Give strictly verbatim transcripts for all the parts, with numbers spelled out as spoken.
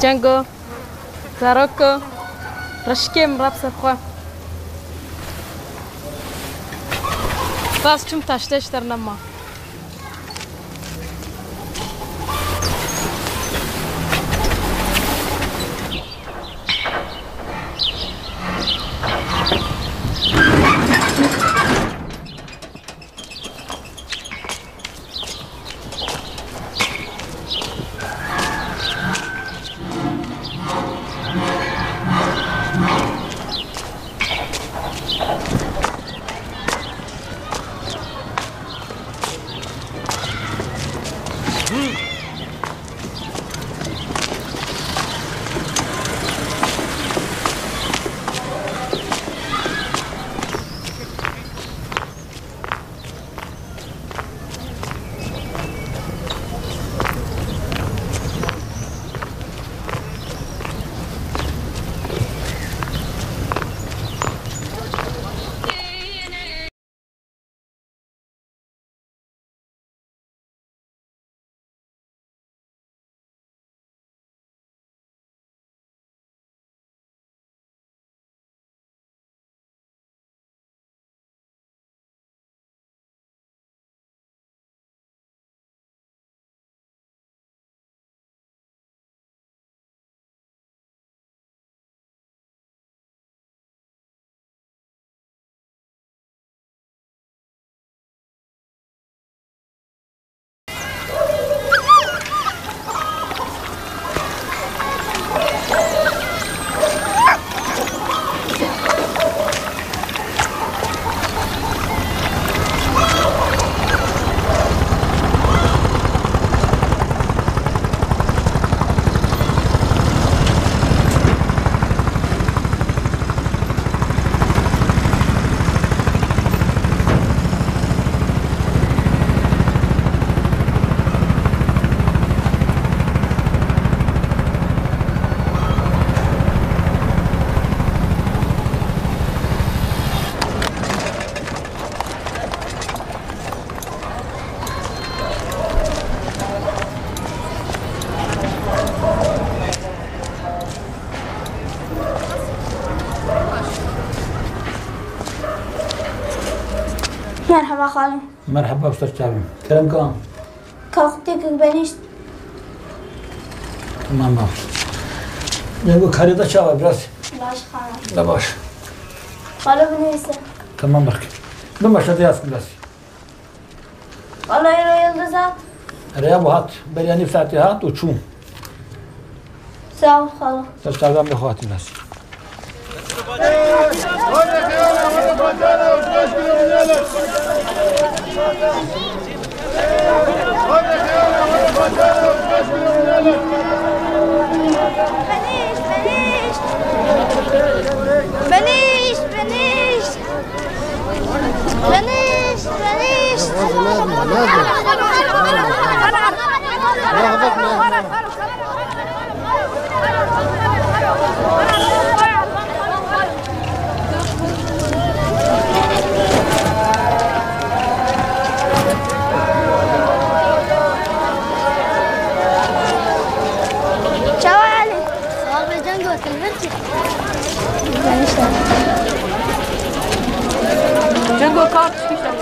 Cengo, zaroko, reşikê min re bi ser xwe. Rast çûm taştê ji te re nema. Merhaba xalo. Merhaba, ser çavê. Kerem ka. Ka xwe têkek benîşt. Tamam, baş. Cengo, karê te çawa biraz? Baş xalo. Ne baş. Xalo binivîse. Tamam bak. Bin başa de yaz biraz. Wala îro Yildiz hat. Erê, ya bu hat. Beriya nîv saetê hat û çû. Sağ ol, xalo. Ser çavan bi xwe hatî nas. Benîşt, benîşt. Benîşt, benîşt. Benîşt, benîşt. Çawa Elî? Sağ ol, Cengo, kelbet. Cengo, kar tiştî ser.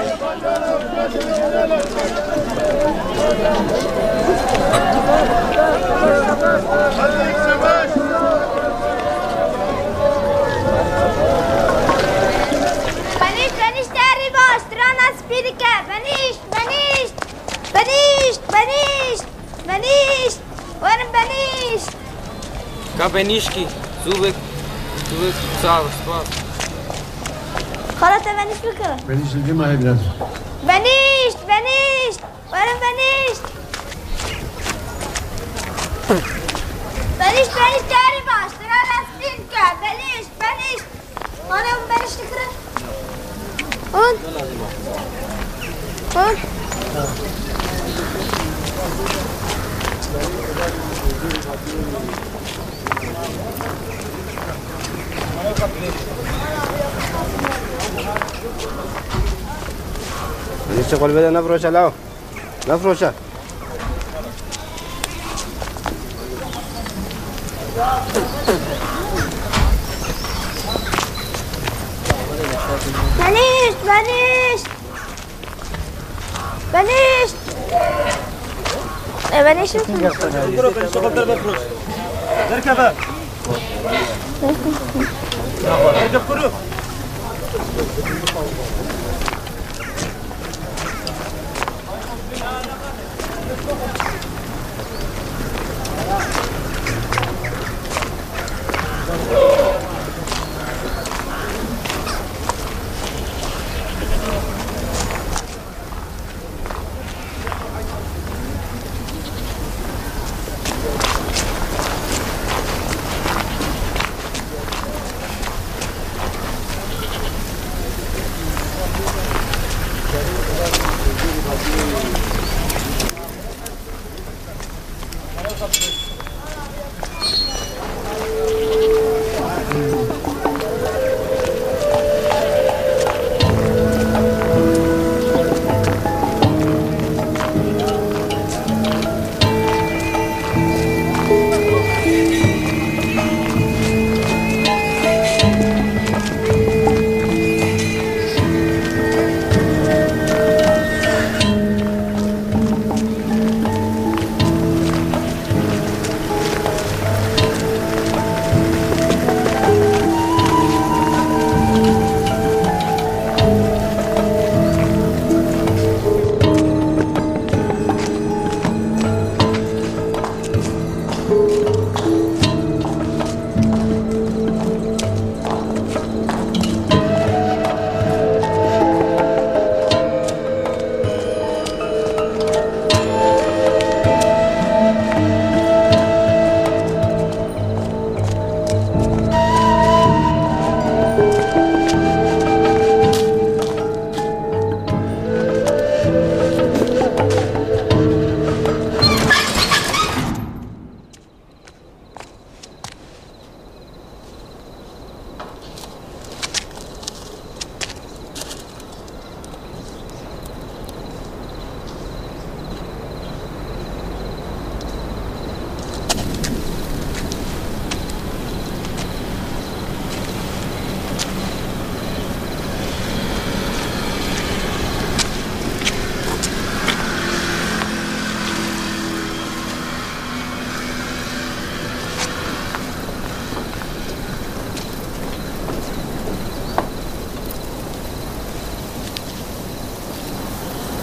Benîşt, benîşt, derî baş, strana spî dike. Benîşt, benîşt, benîşt, benîşt, benîşt. Werin benîşt. Ka benîşkî, zû bik, zû bik, sağ ol, spas. Xala te benîşt bike. Benîşt li dîma heye biraz. Benîşt, benîşt. Werin benîşt. Benîşt, benîşt, derî baş. Tira rastîn ke. Benîşt, benîşt. Ana, hûn benîşt dikirin. Hûn. Hûn. Benîşt, qulbê de nefroşe law. Nefroşe. Benişt, benişt. Benişt. E, benişt. Derkeve. Derkeve kuru.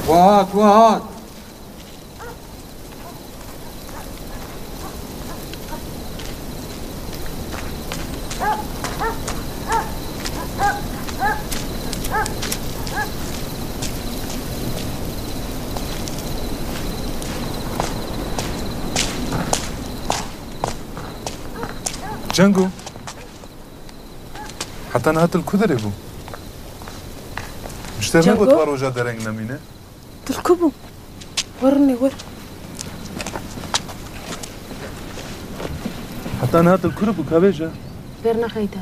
Wat, wat. Cengo. Heta niha tu li ku derê bû? Ji te Cengo? Negot wa roja dereng nemîne? Tu li ku bû? Wer rûnê wer. Heta niha tu li ku bû ka vêje? Ber nexeyde.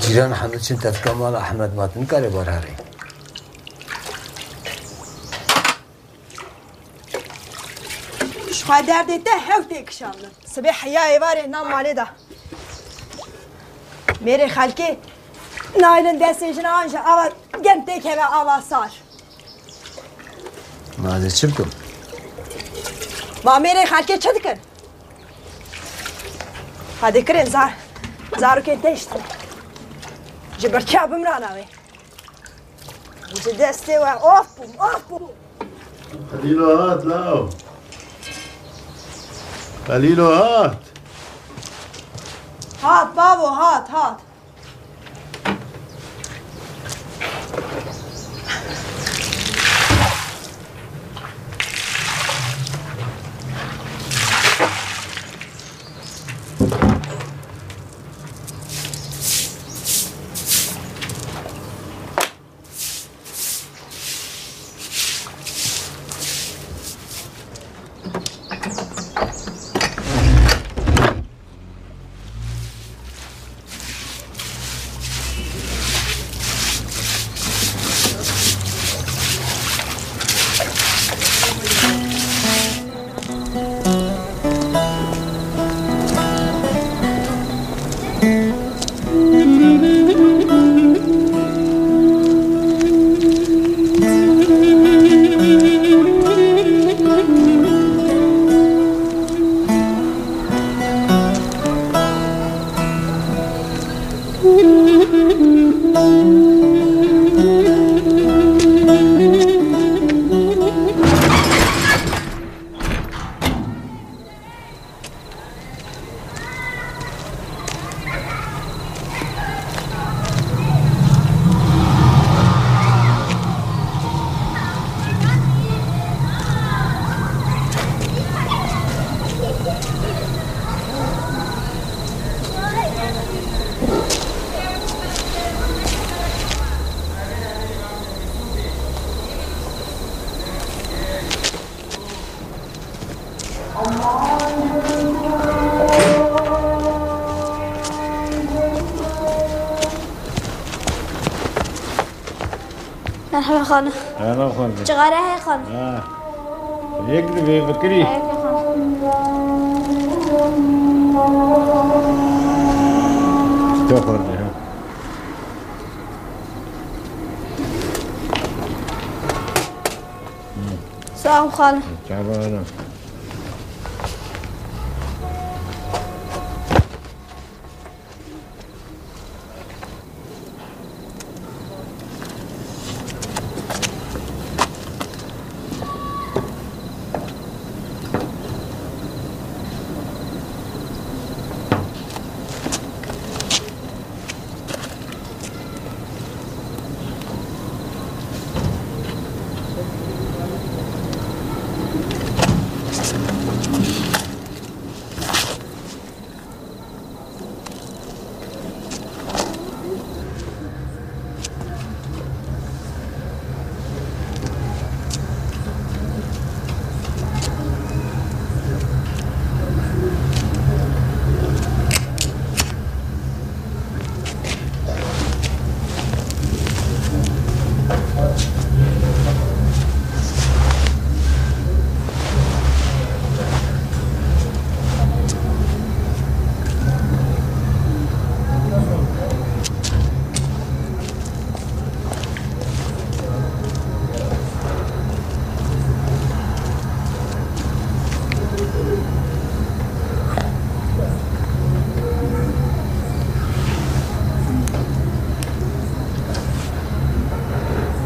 Cîran hemû çin tevka mala Ehmed Mat, nikare bar herê. Ji xwe derdê te hew tê kişandin. Sibê heya êvarê nav malê de. Mêrê xelkê naylin destê jina an ji ava germ têkeve ava sar. Ma ez ê çi bikim? Ma mêrê xelkê çi dikin? Hadi kirin zar, zarokên te işte. Ji birçiya bimrana wê. Ji destê we of bûm, of bûm. Xelîlo hat law. Xelîlo hat. Hat bavo, hat, hat. Merhaba xanım. Merhaba xanım. Cigara heye xanım. Ha. Yek de vê fikirî. Heye xanım. Çok oldu ya. Sağ ol xanım. Çaba.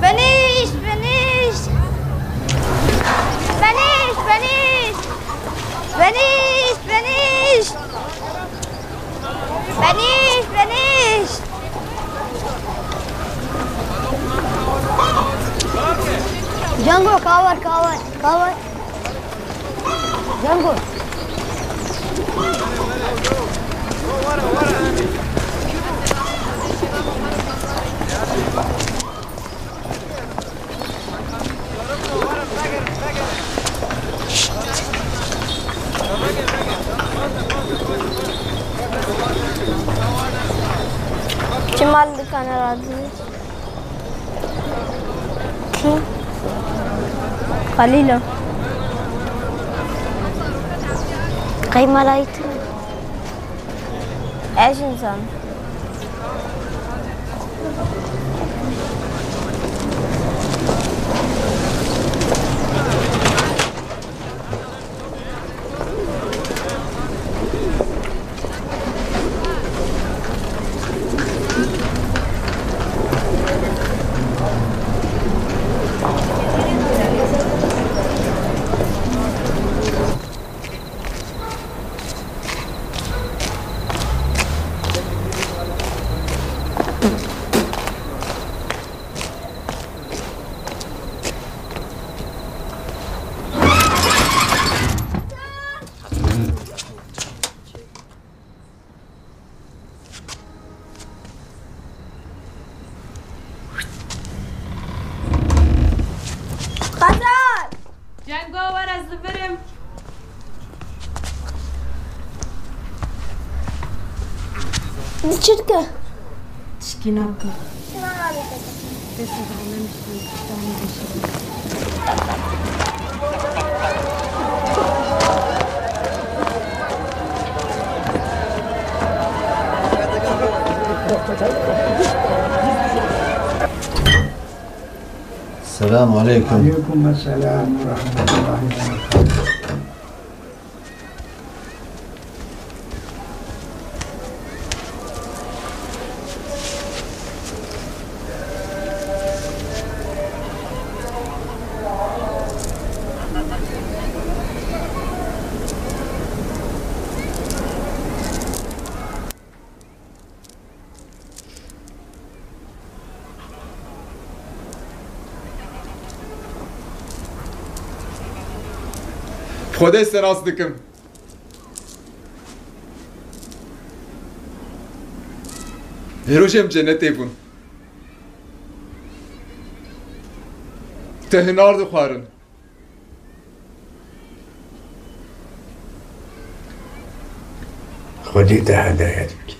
Benîş, benîş! Benîş, benîş! Benîş, benîş! Benîş, benîş! Cengo, kawer, kawer, kawer. Cengo. Cemal dikane razî. Kî? Xalîlo. Qey melayî tu? Ez insan. Xezar! Cengo, were ez li vir im. Çi dike? Tişkî nake. Dest Selamun aleyküm. Aleyküm selam ve rahmetullahi ve berekatuhu. Xwedê senas dikim. Hêroşê em cenetê bûn. Te hinar dixwarin. Xwedê te hedayet bike.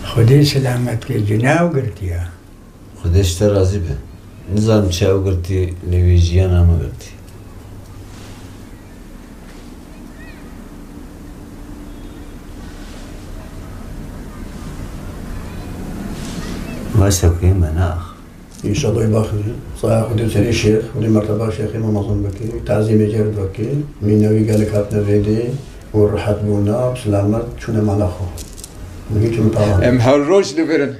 Xwedê selamet ke, cina ew girtiya. Xwedê ji te razî be. Nizanim çi ew girtî, lê wê jiyana min girtî. Wesewkê me nax. Înşallah bax, saya Xwedê serê şêx, Xwedê merteba şêxê me mezin bike, tazîmê cêr bike, mînewî gelek hatine vêdê û rehet bûna, bi selamet çûne mala xwe. Min hîç min tava. Em her roj li vir in.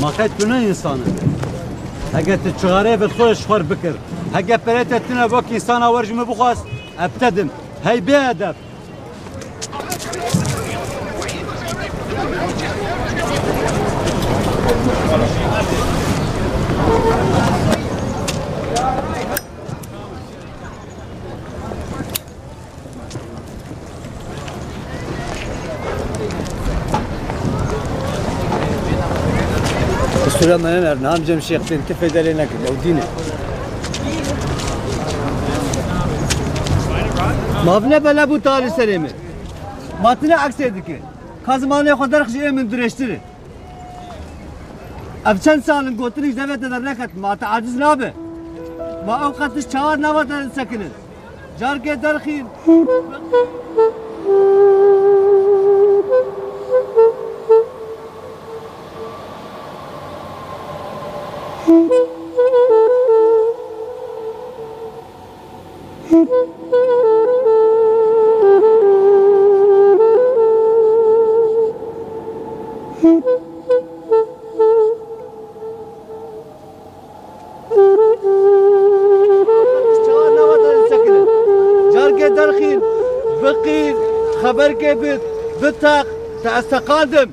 Ma qey tu ne însan î? Heke tu çixareyê bi xwe ji xwe bikir, heke perê te tune wek însana wer ji min bixwast, ez bi te dim. Hey bêedeb! Sûriya me ne nerna, em cem şêxtên, ti fêdelê nekin, ew dîn e. Mavine bela bû talî serê min. Ma tine eksê dike. Ka zimanê xwe derxijî ê min dirêjtir e. Ev çend sal in gotinî ji devê te derneket, ma te aciz nabe. Ma ew qet tişt çawa nava te disekinin. Carkê derxîn. Derxîn, biqîn, xeberkê bid, biteq, te ez teqandim.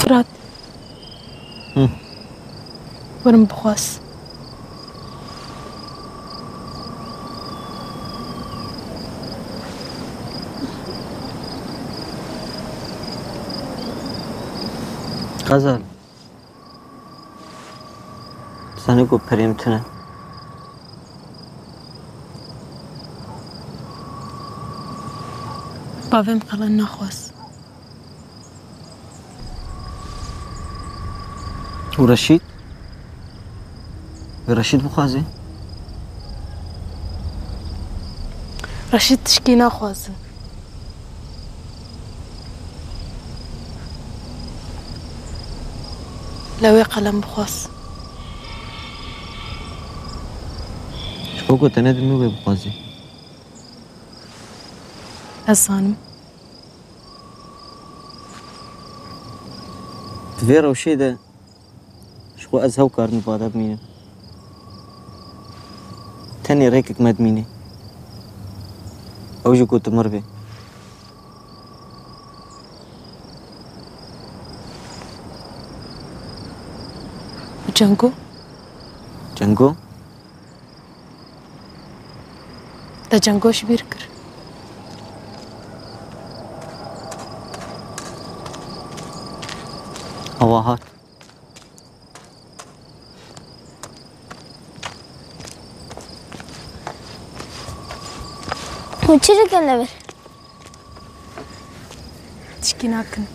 Firat. Hı. Werim bixwaz. Xezal. Zanî ku perê min tune. Bavê min qelen naxwaz. Û Reşîd? Wê Reşîd bixwaze? Reşîd tişkî naxwaze. Lewê qelem bixwaz. Ji bo ku te nedimî wê bixwazî. Ez zanim. Di vê rewşê de ji xwe ez hew karim li ba de bimînim. Tenê rêkek me dimîne. Ew jî ku tu mir bê. Cengo? Cengo? Te Cengo ji bîr kir. Ewa hat. Hûn çi dikin li vir? Tişkî nakin.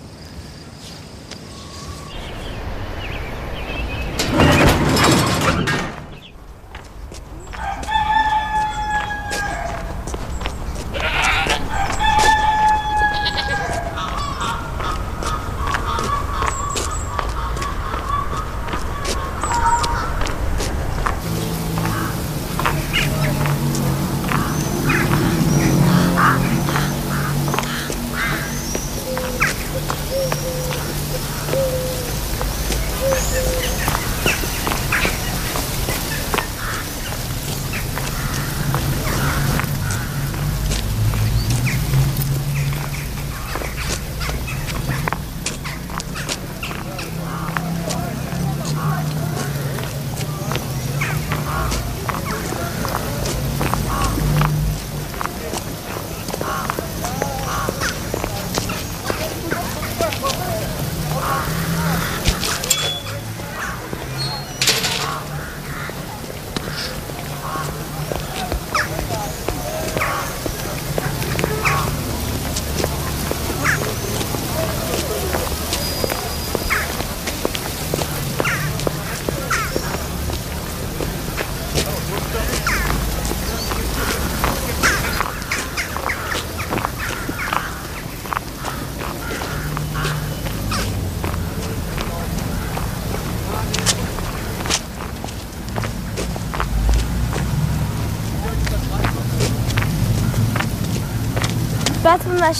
Bes meş,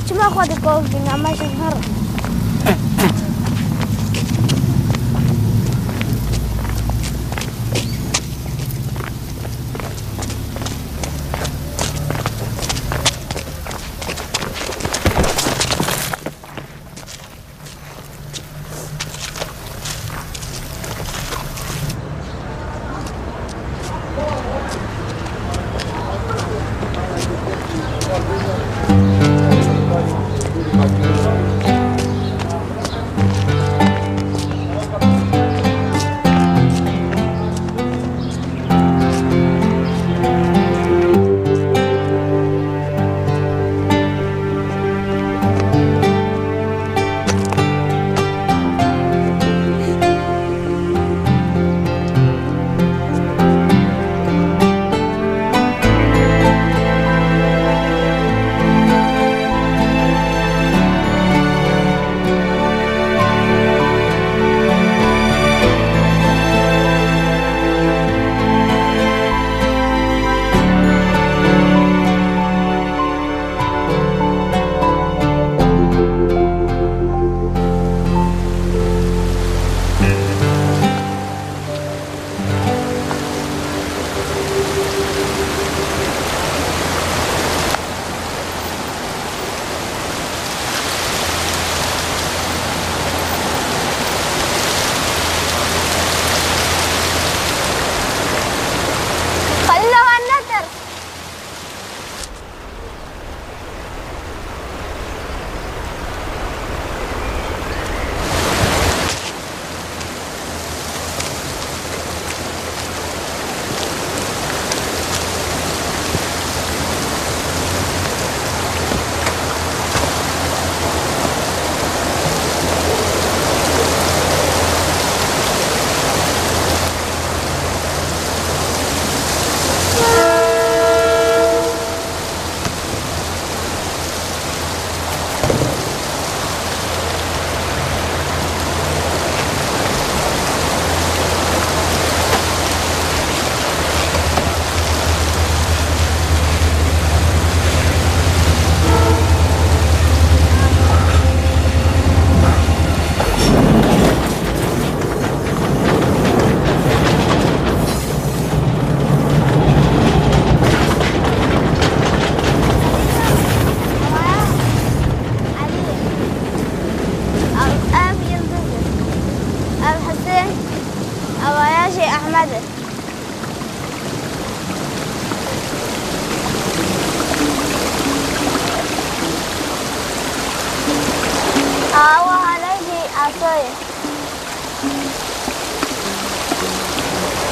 çima xwe dikov bîne, me jî her.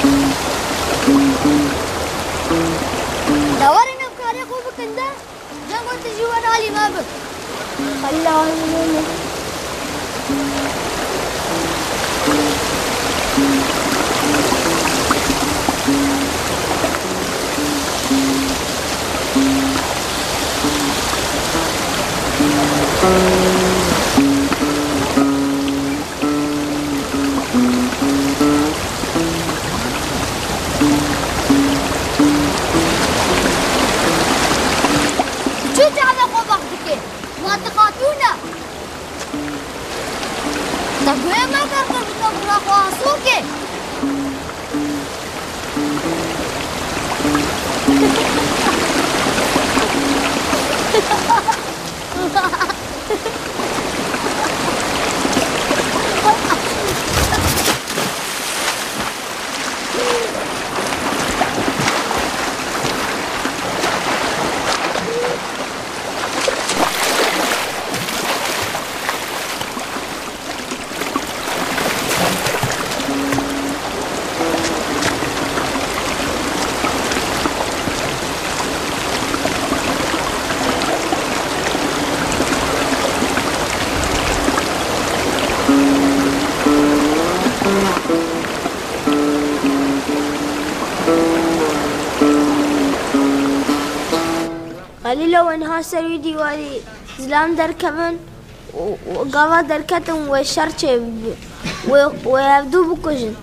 De werin ev karê xwe bikin de, cem we tu jî were alî me bi. Xelîl awa. Çi çawa xwe bax dike? Ma tu xatûn e? Te guhê me kir, qir bike bira xwe asûkê. Xelîlo, we niha ser wî dîwarî zilam derkevin û, û gava derketin wê şer çêbibî. Wê, wê hevdû bikujin.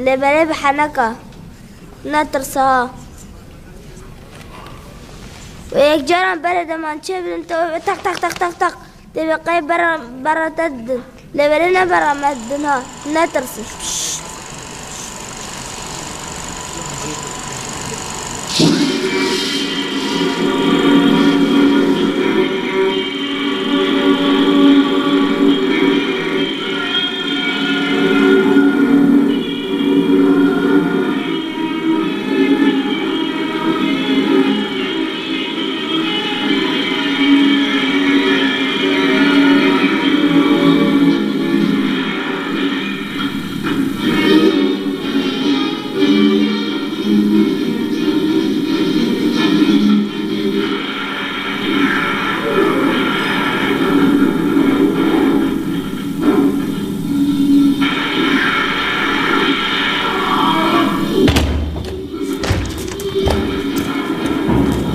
Lê berê bi heneka. Netirse ha. Wê yekcaran berê deman çêbidin, te wê tak tak tak tak tak. Tê wê qey bera, bera te didin. Lê wê ne bera me didin ha. Netirsin.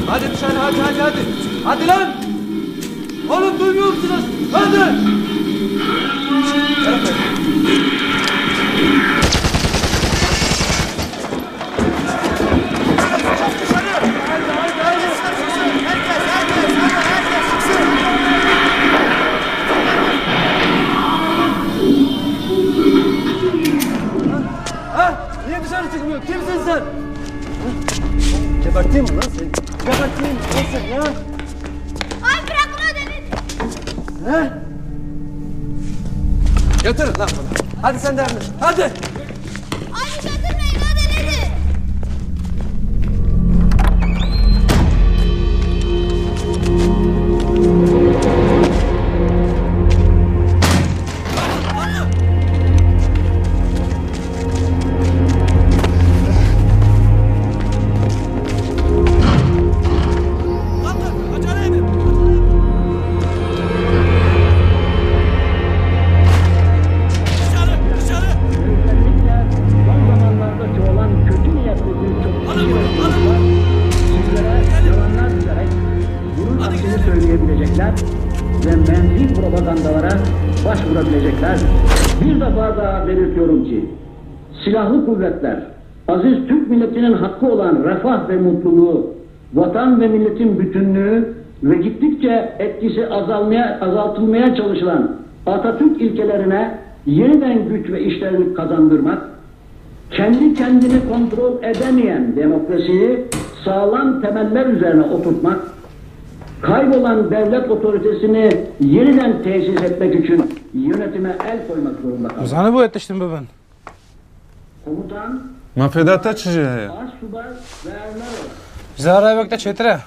Hadi dışarı, hadi, hadi, hadi. Hadi lan! Oğlum, duymuyor musunuz? Hadi! Ha? Niye dışarı çıkmıyor? Kimsin sen? Geberteyim mi lan seni? Geberteyim mi lan seni ya? Ay, bırakın o deli. He? Götürün lan bunu. Hadi sen de evine. Hadi. Ay, götürmeyin, o delidir. Kalkın, acele edin. Dışarı, dışarı. Özellikle son zamanlarda çoğalan kötü niyetli bir toplum yaratılırsa, sizlere yalanlar düzerek bunun hakkını söyleyebilecekler ve menfi propagandalara başvurabilecekler. Bir defa daha belirtiyorum ki, silahlı kuvvetler, aziz Türk milletinin hakkı olan refah ve mutluluğu, vatan ve milletin bütünlüğü ve gittikçe etkisi azalmaya, azaltılmaya çalışılan Atatürk ilkelerine yeniden güç ve işlevlik kazandırmak, kendi kendini kontrol edemeyen demokrasiyi sağlam temeller üzerine oturtmak, kaybolan devlet otoritesini yeniden tesis etmek için yönetime el koymak zorunda kaldı. Zanîbû yê tiştin bibin. Komutan, Ma fêda te çi jê heye? Assubay ve Ermero. Ji revek te çêtir e.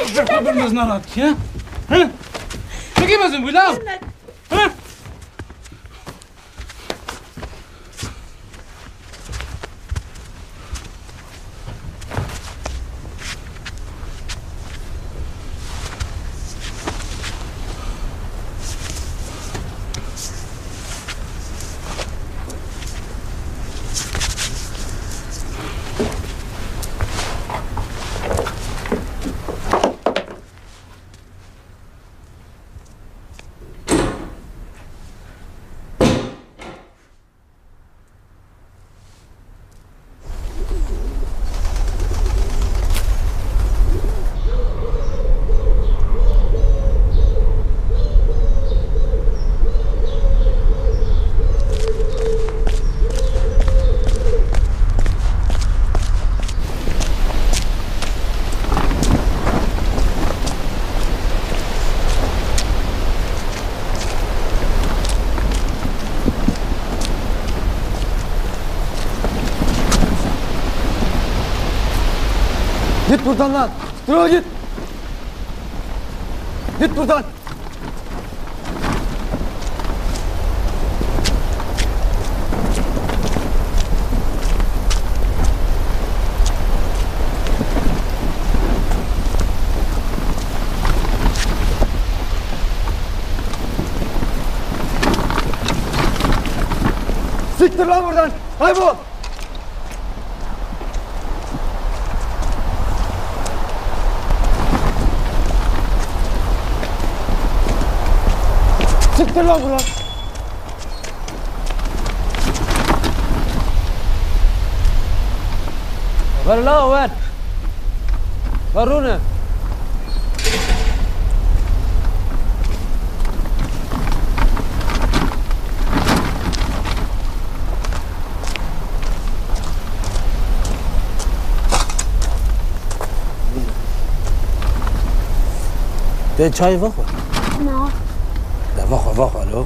Ji xwe bin mezin nehat, he? He? Çekî mezin bû, la? He? Git buradan lan. Siktir ol git. Git buradan. Siktir lan buradan. Kaybol. Siktir lan buradan. Ver la, ver. Ver rûne. Tê çayê vexwe? Na. De vexwe, vexwe lo.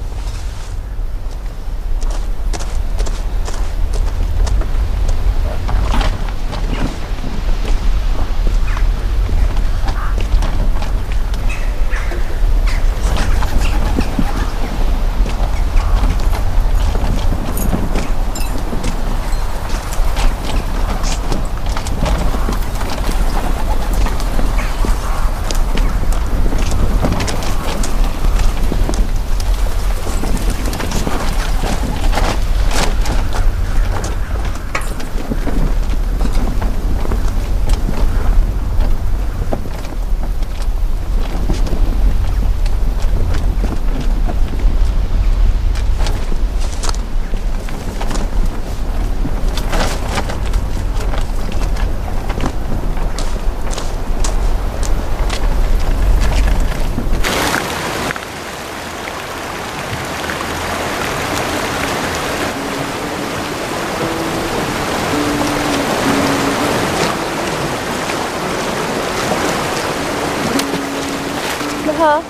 Niha.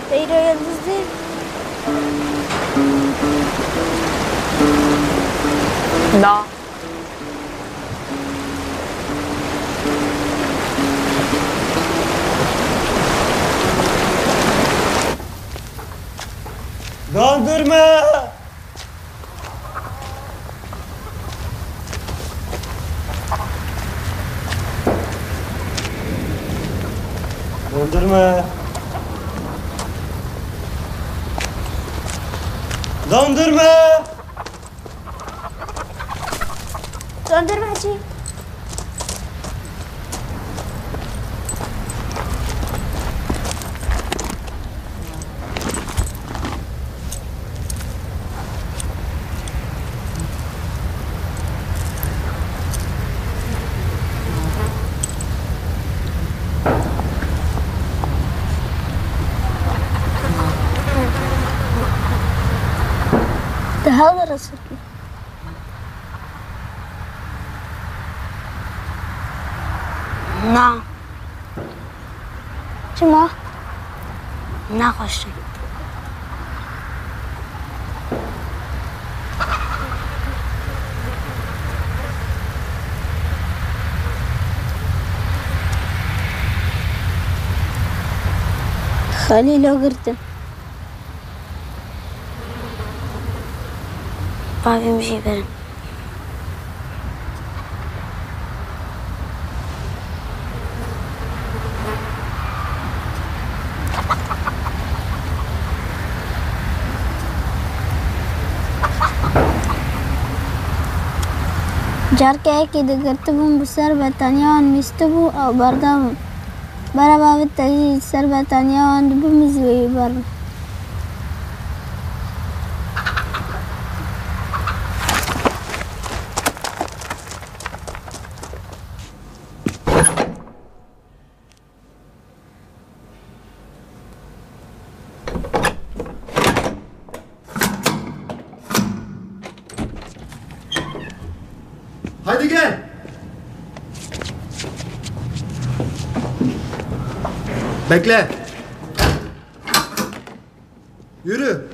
Te îro yildiz dît? Na. Dondurma! Dondurma! Dondurma! Dondurmacı. Daha da rahatsız. Na. Çima? Naxweş e. Talî lo girtin. Bavê min jî birin. Carkeyekî digirtibûn bi ser betaniya wan nûstibû ew berdabûn. Bereva vê tevî ser betaniya wan dibû min zî wê bî ber. Haydi gel. Bekle. Yürü.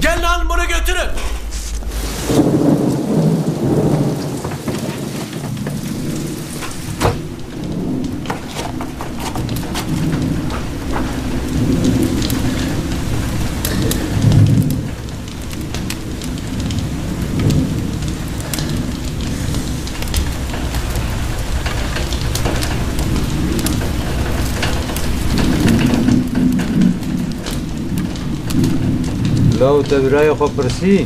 Gelin alın, bunu götürün. Law te birayê xwe pirsî,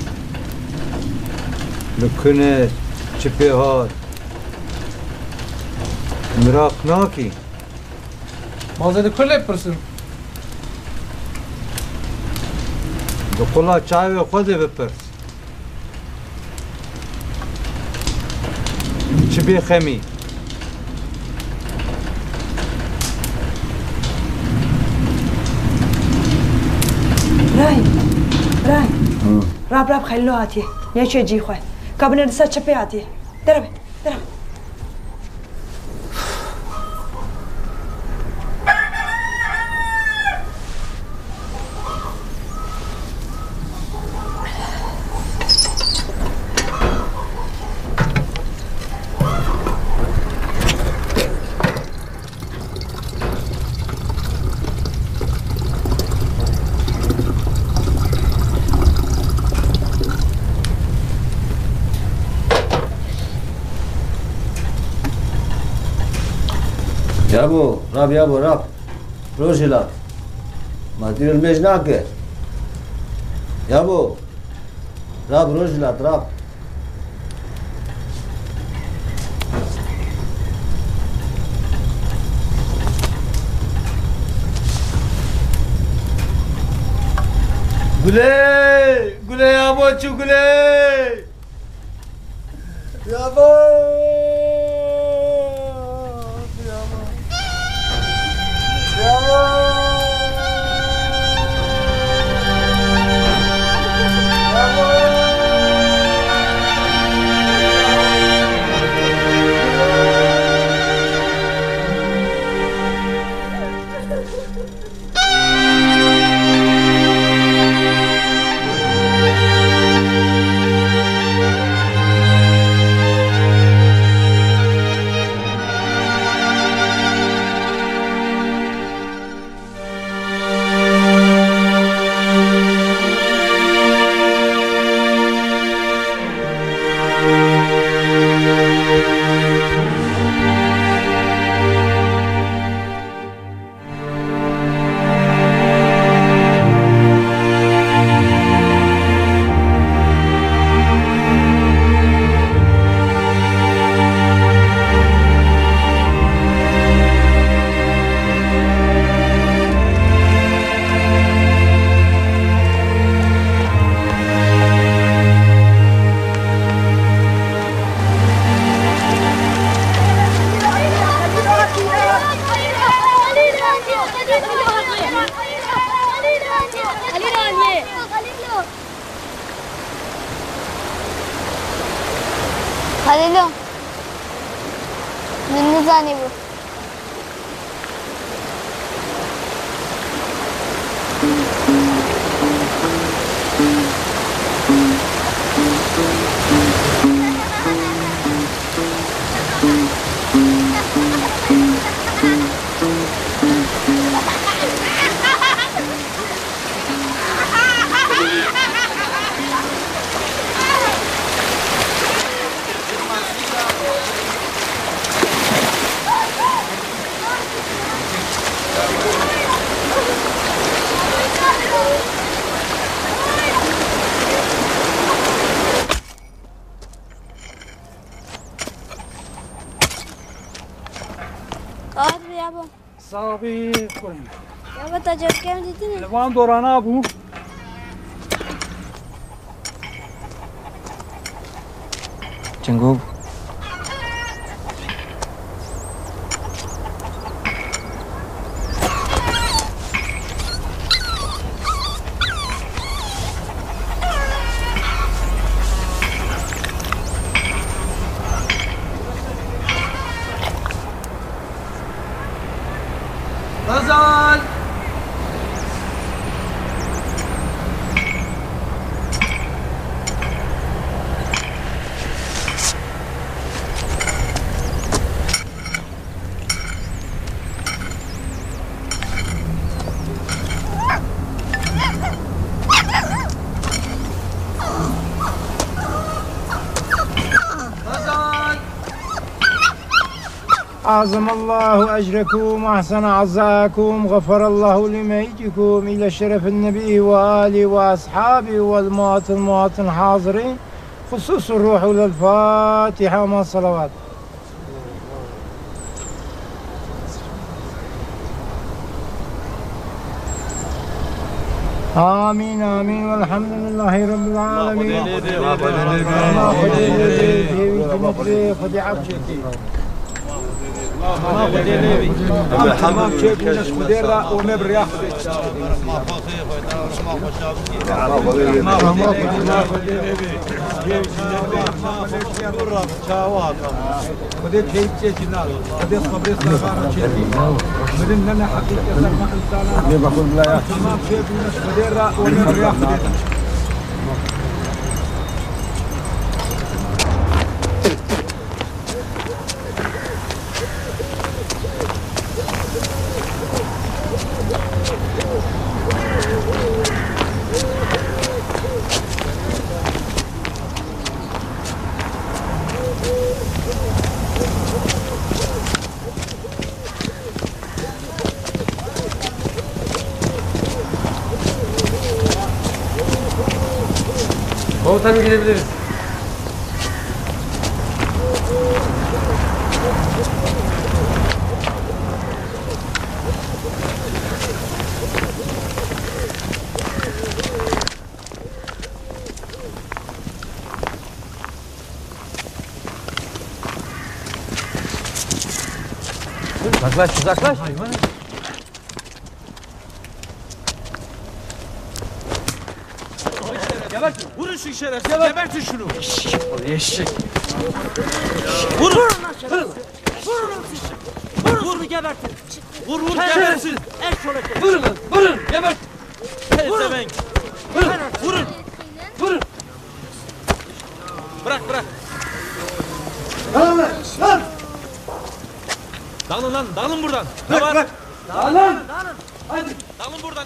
li ku ne, çi pê hat? Miraq nakî? Ma ez ê li ku lê bipirsim? Di qula çavê xwe de bipirs. Çi bê xemî? Birayê, birayê. Hı. Rab, rab, Xelîlo hatiye. Neçe cî xwe. Ka binêre ser çi pê hatiye. Dere be, dere be. Yabo, rab, yabo, rab. Rojhilat. Ma tu li mêj nake. Yabo. Rab, Rojhilat, rab. Gulê! Gulê, yabo, çû Gulê! Yabo! Yabo! Halilo. Min nizanîbû. Kar ya bu. Sax bî, kurê min. Ya, we tecrûbeke min dîtine? Li van dorana bû. Çingov. Xezal! Xezal! أعظم الله أجركم وأحسن عزاءكم، غفر الله لميتكم إلى شرف النبي وآله وأصحابه والمواطن مواطن حاضرين، خصوص الروح للفاتحة مع الصلوات. آمين، آمين، والحمد لله رب العالمين. Xwedê lê bê, Xwedê lê bê. Xwedê lê bê, Xwedê lê bê. Tamam, çek, Xwedê ra, û me bi riya Xwedê. Çawa, tamam. Xwedê keyf çê cinan, Xwedê sebrê servan çê. Mirin ne ne heqîqet ser me insana. Lê bexwe bila ya. Tamam, şey, Xwedê ra, o ne riya Xwedê. Komutanım, gidebiliriz. Uzaklaş, uzaklaş. Gebertin. Vurun şu şerefsizi. Gebertin şunu. Eşek oğlu, eşek. Vurun. Vurun. Vurun. Vurun. Vurun, gebertin. Vur, vur, gebersin. Vurun. Vurun. Gebertin. Pezevenk. Vurun. Vurun. Vurun. Bırak, bırak. Dağılın lan, dağılın buradan. Ne var? Dağılın. Hadi. Dağılın buradan.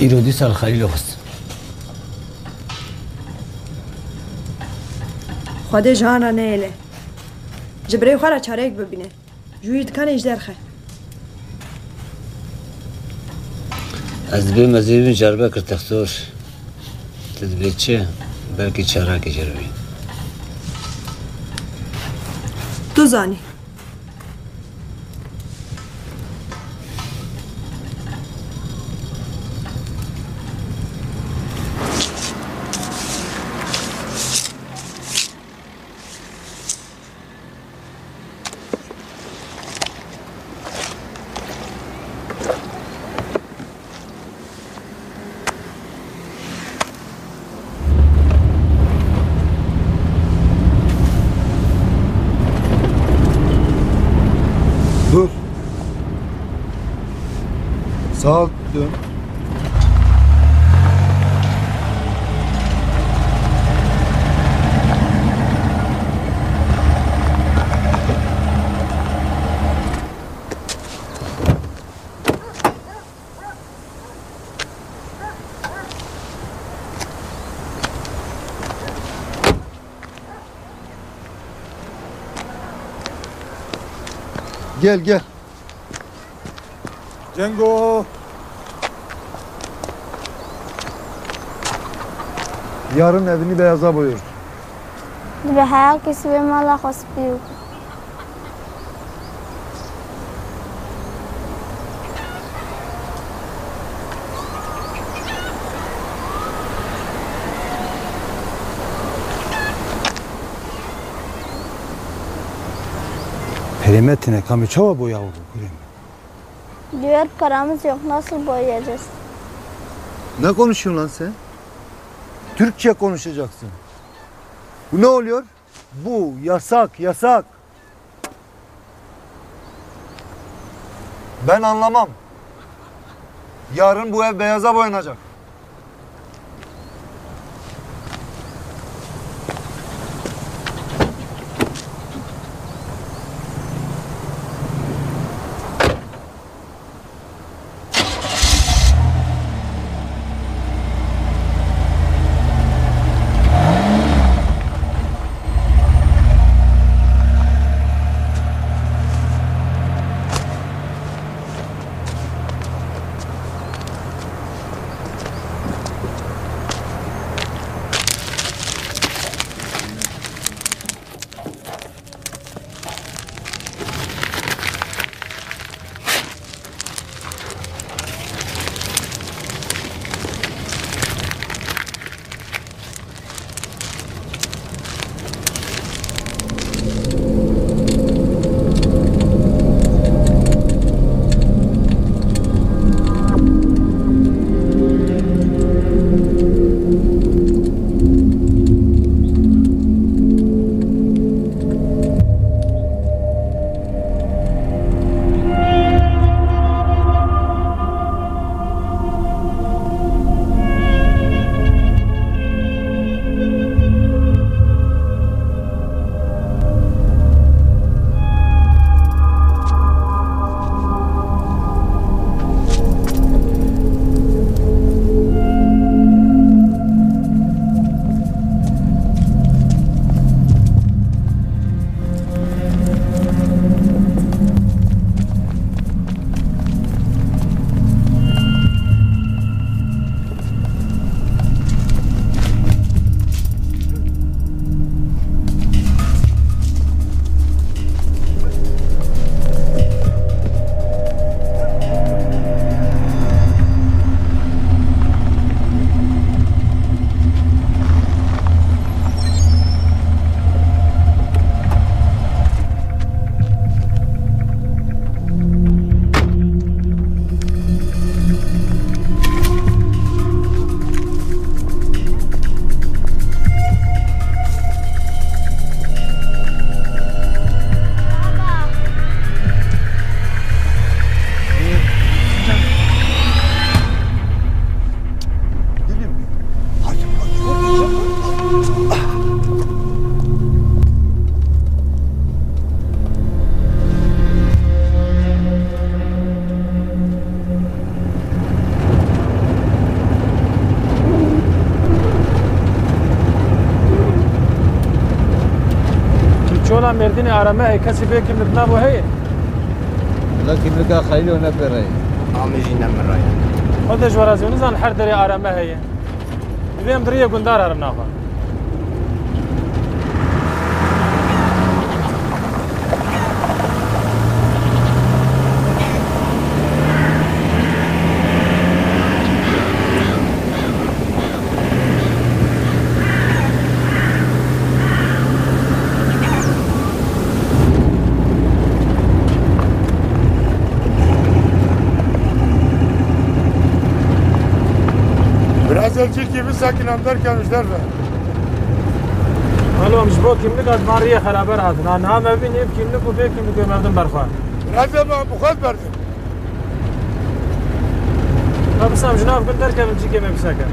Îro dîsa li Xelîlê xwest. Xwedê ji han re neyêle. Ji birê xwe re çareyek bibîne. Ji wî dikanê ji derxe. Ez dibêm ez ê bibim Diyarbekir, textor. Tu dibê çi? Belkî çarekê ceribî. Tu zanî. Dur. Sağa dön. Gel, gel. Cengo! Yarın evini beyaza boyuyoruz. Dibe heya kesî wê mala xwe spî bike. Perê me tine, kamê çawa boya û kurê me? Diyor paramız yok, nasıl boyayacağız? Ne konuşuyorsun lan sen? Türkçe konuşacaksın. Bu ne oluyor? Bu yasak, yasak. Ben anlamam. Yarın bu ev beyaza boyanacak. Mêrdînê arame heye, kesî bê kîmlik nabo heye? Wela kîmlika xeylê û ne pê re ye. Amê jî ne min re ye. Xwe de ji we razî, nizan her derê arame heye. Divê em di riyê gundar herin naxwe. Biraz evcikî bisekin em derkevin ji derve. Alo, em ji bo kîmlik hat van riyê xeraber hatin. Ha, niha me bî nîv kîmlik û vê kîmlikê mevdim berxwe. Biraz em bi xwe berdim. Ha, bisam ji nav gund derkevin, cîkê me biseke.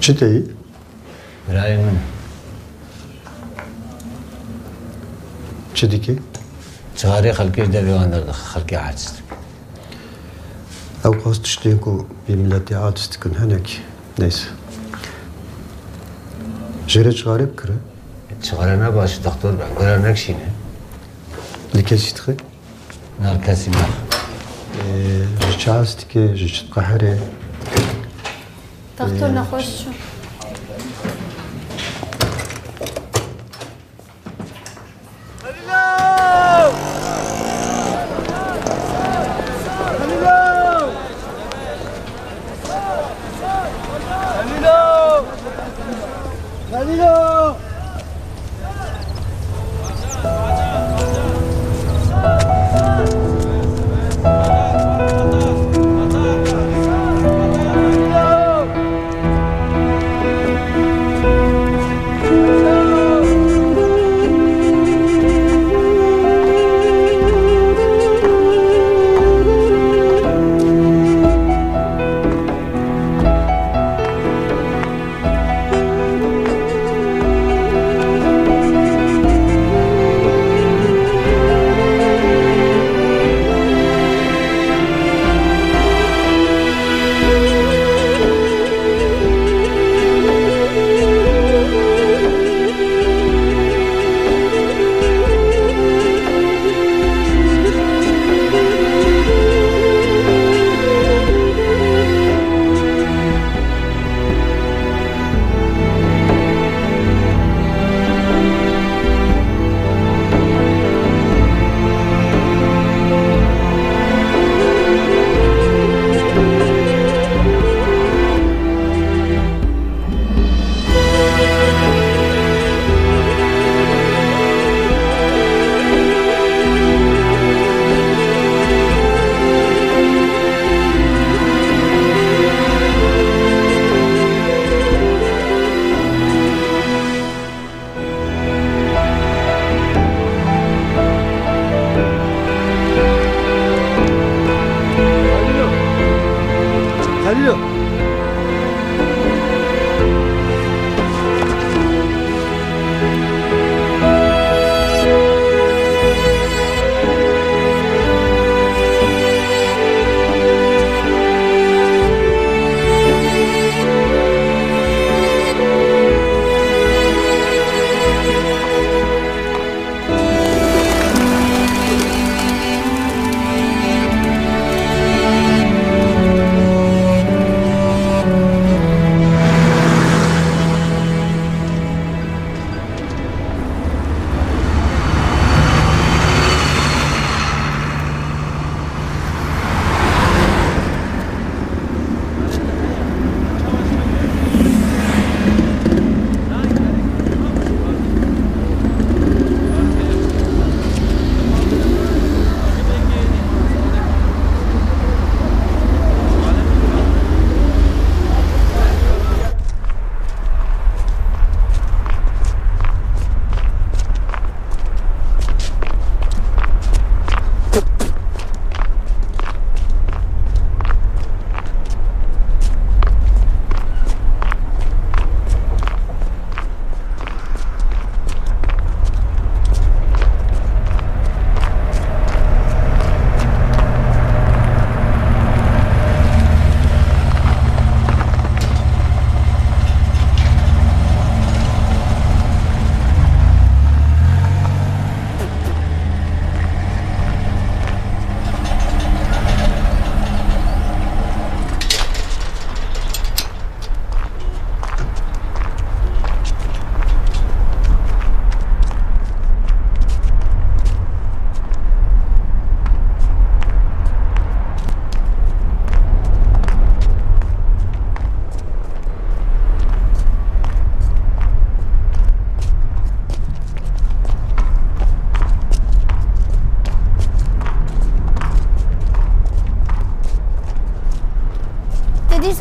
Çi tê yî? Birayê min. Çi dikî? Çixarê xelkê ji devê wan derdixe, xelkê aciz dikin. Ew qas tiştên ku bî miletê aciz dikin hene kî. Neyse. Jê re çixarê bikire. Çixare ne baş, doktor be, gora nekişîne. Li kesî dixe? Na, kesî nax. Ee, ji çi hez dike, ji çi diqehere? Doktor nexweş çû.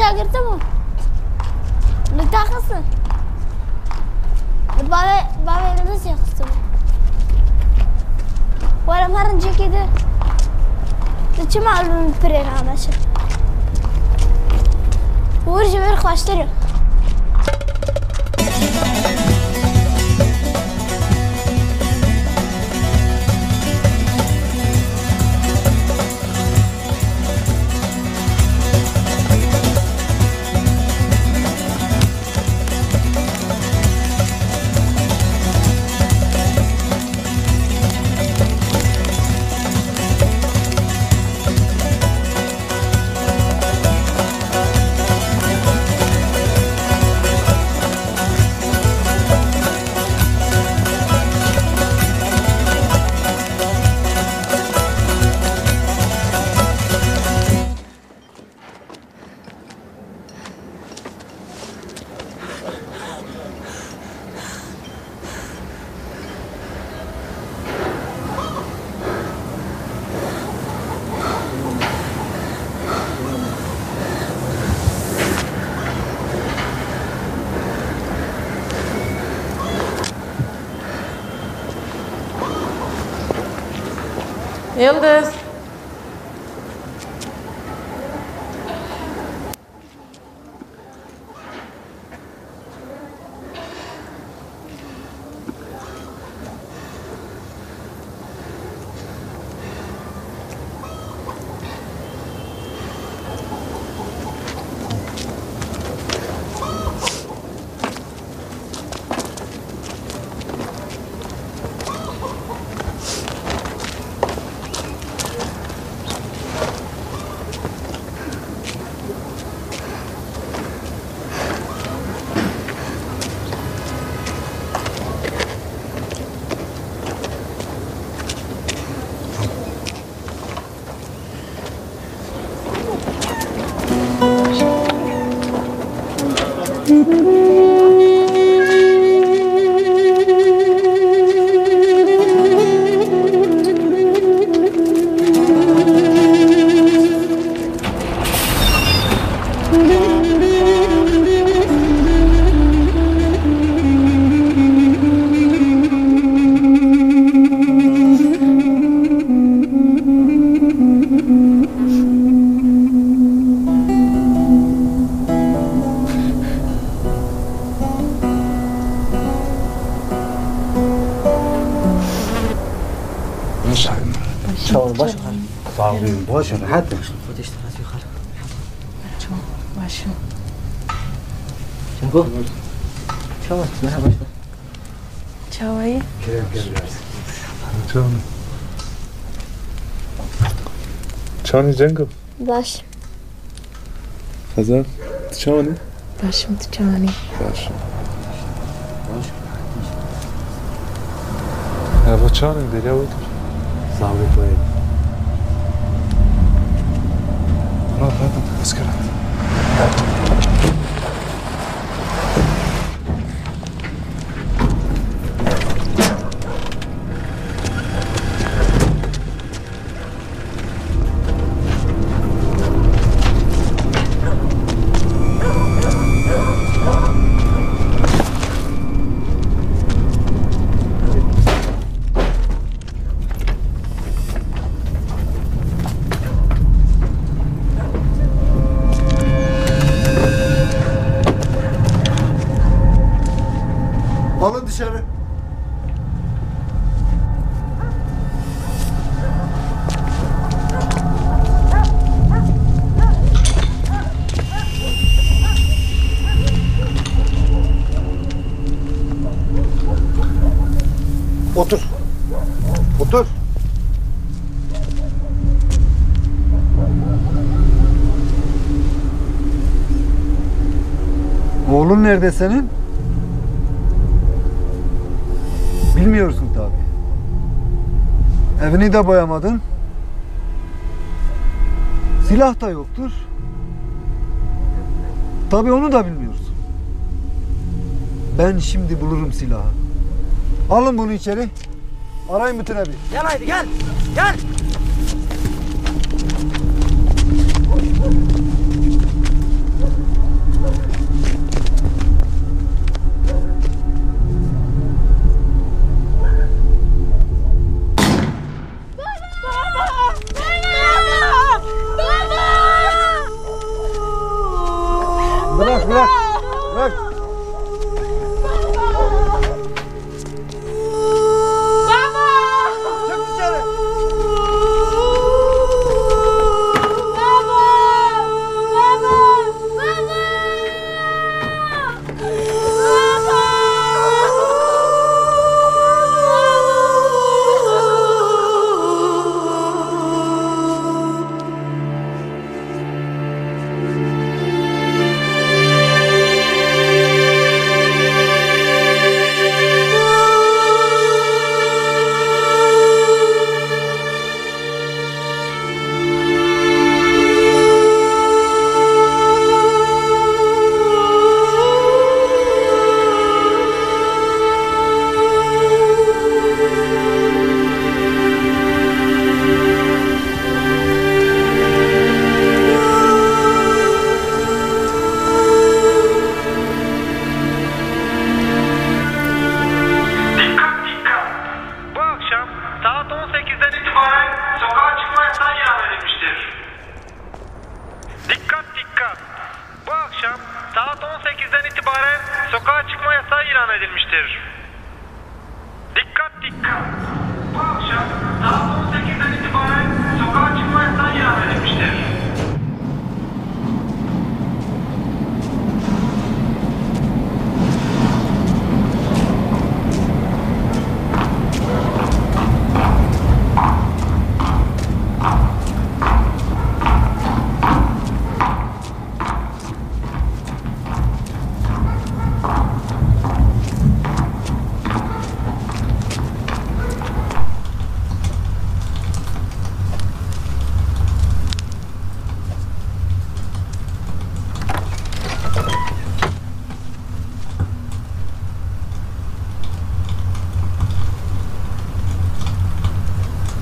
Çagirtibû. Li taxistin. Li bavê, bavê li destê xistibû. Were me rincekê de. Li çima li pirê nameşe? Wir ji wir xweştir e. Yıldız. Çawa baş? Sağ olun, baş, rahat. Xwedê ji te razî xal. Baş. Çengo? Çawa? Merhaba. Çawayî? Kerem, kerem. Çawa? Çawa Cengo? Baş. Xezal, tu çawa ne? Baş im, tu çawa ne? Baş im. Ev çawa ne? Derya wekir. Sağ ol, koyun. Na, pardon, eskere. Alın dışarı. Otur. Otur. Oğlun nerede senin? Bilmiyorsun tabii. Evini de boyamadın. Silah da yoktur. Tabii onu da bilmiyorsun. Ben şimdi bulurum silahı. Alın bunu içeri. Arayın bütün evi. Gel haydi gel. Gel. Dikkat, dikkat! Bu akşam saat on sekizden itibaren sokağa çıkma yasağı ilan edilmiştir.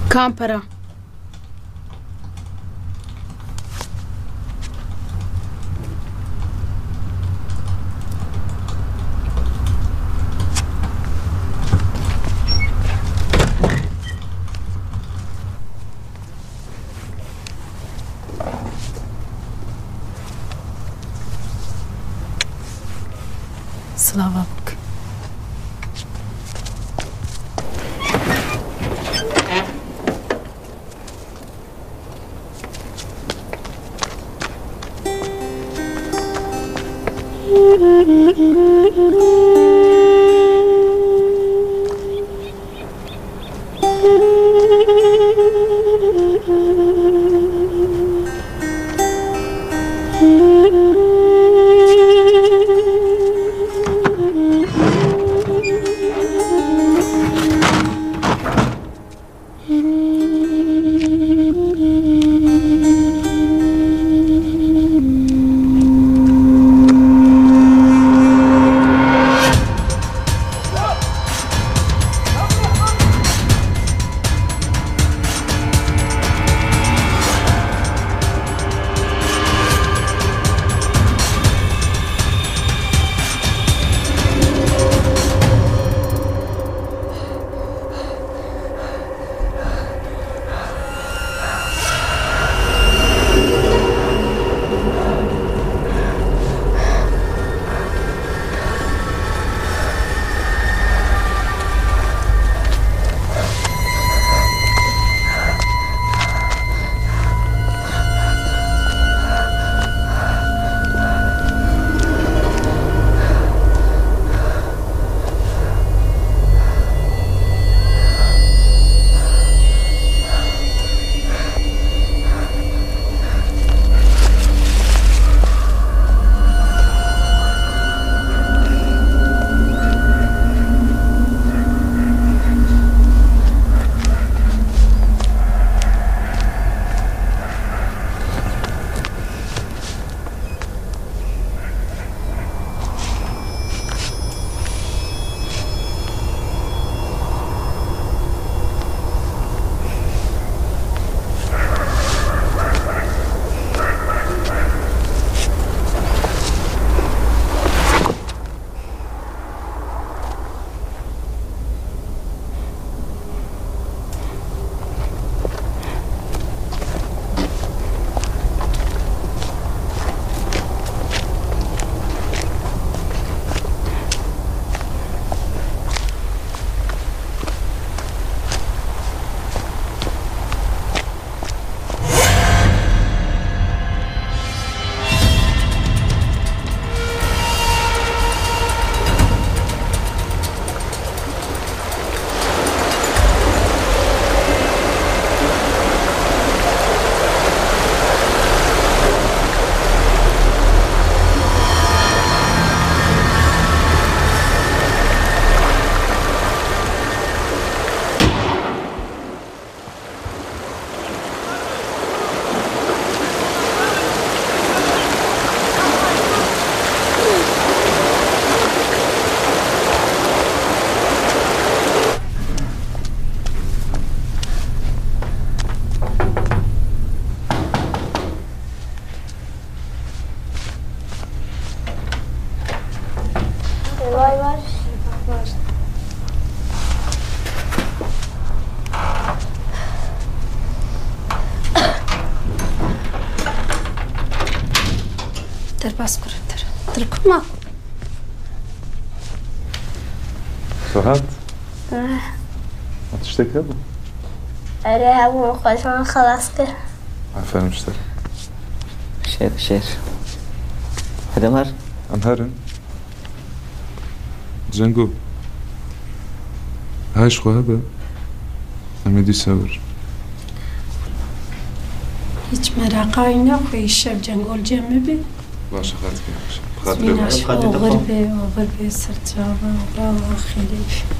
Kampera. Slava bik. Vay var. Derbas kuruntir. Dirkuma. Rahat. Eh. Tiştek hebû? Erê, hebû, xwe ji wan xelas kir. Aferin işte. Şêr, şêr. Hadi Ömer. Em herin. Cengo. Hay ji xwe hebe. Em ê dîsa wir. Hiç meraqa wî naxwe, îşev Cengo li cem me be. Baş e, xatir e. Xatir e. Mîna ji oxir be, oxir be, ser çava, oxir xêrê be.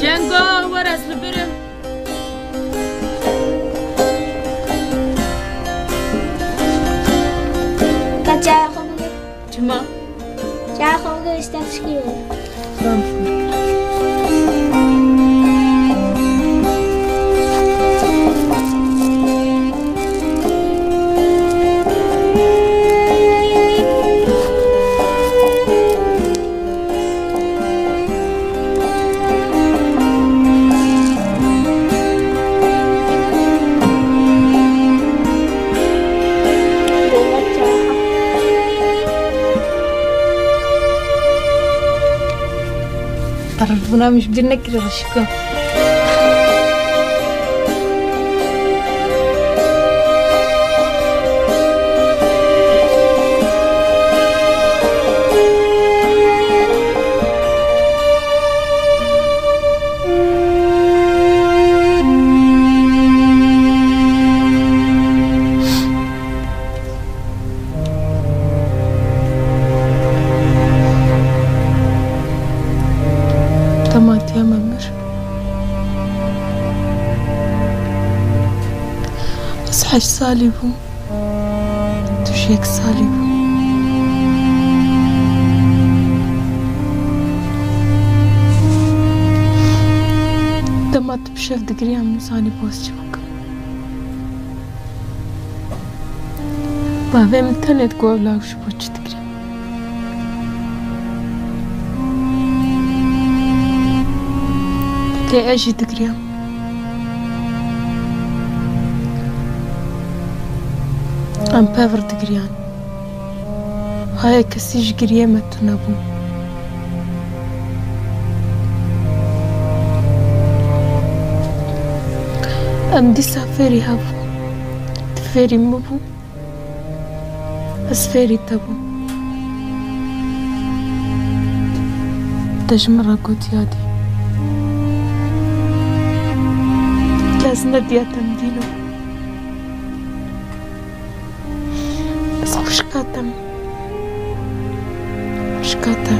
Cengo, were ez li vir im. Ka çaya xwe bigir. Çima? Çaya xwe bigir, îşte pişkî ye. Qererbûna min ji bîr nekiriye, rişka. Dema diya me mir, ez heşt salî bûm, tu ji yek salî bû. Dema tu bi şev digiriyam, nizanî baz çi bikim. Bavê min tenê digot, law ji bo çi digirî? Lê ez jî digiriyam. Em pevir digiriyan. Haya kesî ji giriyê me tune bû. Em dîsa fêrî hev bûn. Ti fêrî min bû. Ez fêrî te bûm. Te ji min re got yadî. Lê ez nediya te min dîno. Ez xwişka te me. Xwişka te.